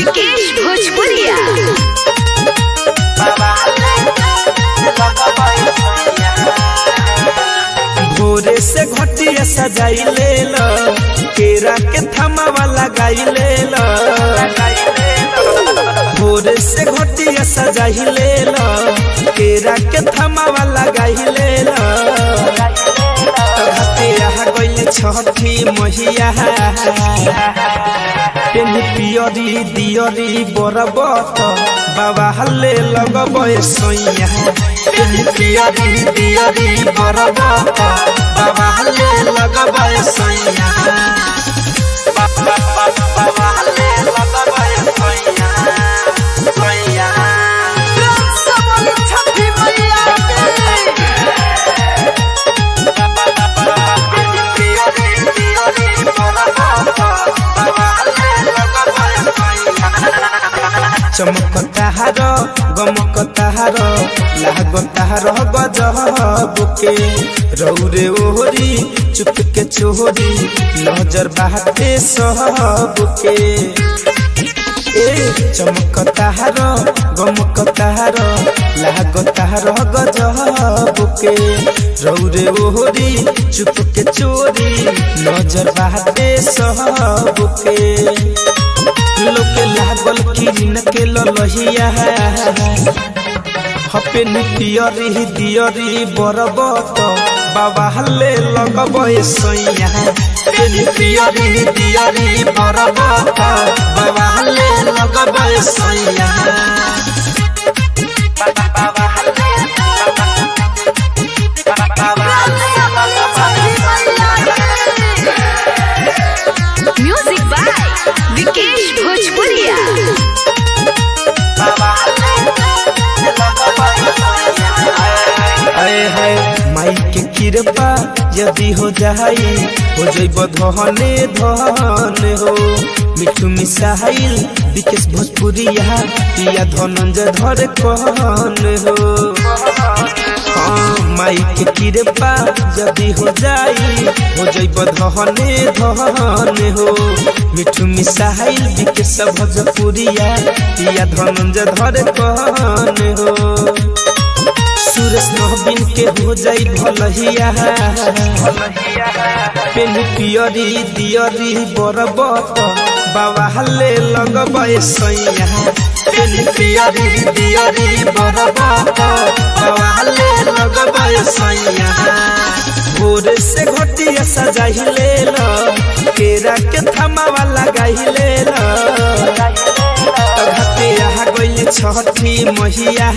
विकेश भोजपुरिया। भोरे से घटिया सजाई ले ल, केरा के थमावा लगाई ले ल। भोरे से घटिया सजाई ले ल, केरा के थमावा लगाई ले ल। घटिया गइल छठी महिया, पेन पियरी दियरी बरबत बाबा हल्ले लगबै सैया। पेन पियरी दियरी बरबत बाबा हल्ले लगबै सैया। बाबा हल्ले लगबै सैया, सैया। प्रेम से बोली छठी मैया की। चमक ताहार गमक ताहार लाग ताहार गजब के, रौरे ओहरी चुप के चोरी नजर बाटे सब के। ए चमक ताहार गमक ताहार लाग ताहार गजब के, रौरे ओहरी चुप के चोरी नजर बाटे सब के। लोके लागल किरिन के ललहिया, हपेन पियरी दियरी बरबत बाबा हल्ले लगबै सैया। पेन पियरी दियरी बरबत बाबा हल्ले लगबै सैया। प्रेम से बोली छठी मैया की। म्यूजिक बाय विकेश भोजपुरिया। आए हाय माई के कृपा यदि हो जाई, हो जइब धने धन हो। मिठू मिसाइल विकेश भोजपुरिया पिया धनंजय धर कहन हो। हाँ माई के कृपा यदि हो जाई, हो जइब धने धन हो। मिठू मिसाइल विकेश भोजपुरिया पिया धनंजय धर कहन हो। सुरेश नवीन के हो जाई भलहिया, पेन पियरी दियरी बरबत बाबा हल्ले लगबै सैया। पेन पियरी दियरी बरबत बाबा हल्ले लगबै सैया। भोरे से घटिया सजाई ले ल, केरा के थमावा लगाई ले ल। घटिया गइल छठी महिया,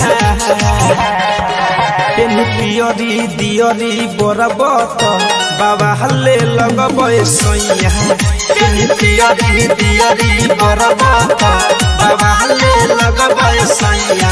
पेन पियरी दियरी बरबत बाबा हल्ले लगबै सैया। पेन पियरी दियरी बरबत बाबा हल्ले लगबै सैया।